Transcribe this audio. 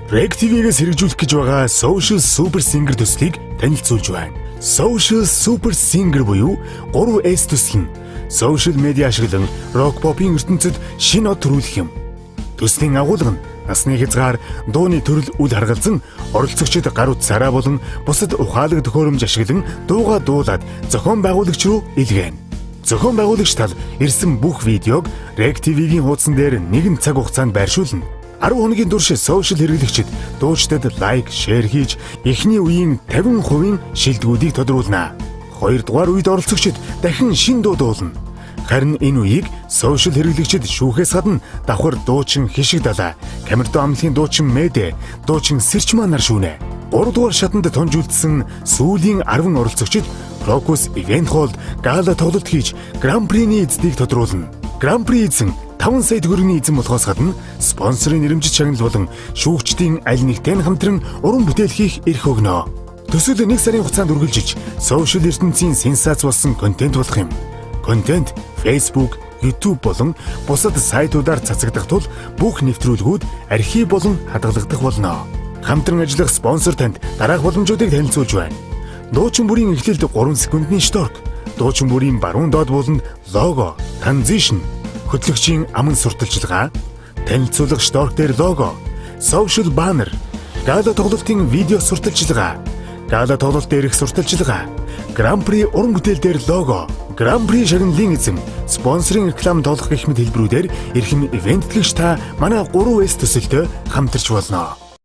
Reg TV-гээс хэрэгжүүлэх гэж байгаа Social Super Singer төслийг танилцуулж байна. Social Super Singer буюу 3S төсөл нь social media ашиглан рок попын ертөнцид шинэ од төрүүлэх юм. Төслийн агуулга нь насны хязгаар, дууны төрөл үл харгалзан оролцогчид гар утсаараа болон бусад ухаалаг төхөөрөмж ашиглан дуугаа дуулаад зохион байгуулагч руу илгээнэ. Зохион байгуулагч тал ирсэн бүх видеог Reg TV-гийн хуудсан дээр нэгэн цаг хугацаанд байршуулна. 10 хоногийн турш social хэрэглэгчид дуучдад like, share хийж эхний үеийн 50% шилдэгүүдийг тодруулна. Хоёрдугаар үед оролцогчид дахин шинэ дуу дуулна. Харин энэ үеийг social хэрэглэгчид шүүхээс гадна давхар дуучин Хишиг Далай, Камердо амлахын дуучин Мэдэ, дуучин Сэрчмаа нар шүүнэ. 3 дугаар шатанд тунж үлдсэн сүүлийн 10 оролцогчид Crocus Event Hall гала тоглолт хийж Гран-приний эздийг тодруулна. Гран-при эзэн 5 сая төгрөгийн эзэн болохоос гадна спонсорын нэрэмжит шагнал болон шүүгчдийн аль нэгтэй нь хамтран уран бүтээл хийх эрх өгнө. Төсөл 1 сарын хугацаанд үргэлжиж social ертөнцийн сенсац болсон контент болох юм. Контент Facebook, YouTube болон бусад сайтуудаар цацагдах тул бүх нэвтрүүлгүүд архив болон хадгалагдах болно. Хамтран ажиллах спонсор танд дараах боломжуудыг танилцуулж байна. Дуучин бүрийн эхлэлд 3 секундны шторк, дуучин бүрийн баруун доод буланд лого, transition, хөтлөгчийн аман сурталчилгаа, танилцуулга шторк дээр лого, social banner, гала тоглолтын видео сурталчилгаа, гала тоглолт дээрх сурталчилгаа, Гран-при уран бүтээл дээр лого, Гран-при шагналын эзэн, спонсорын реклам тоглох гэх мэт хэлбэрүүдээр эрхэм ивентлэгч та манай 3S төсөлтөй хамтарч болно.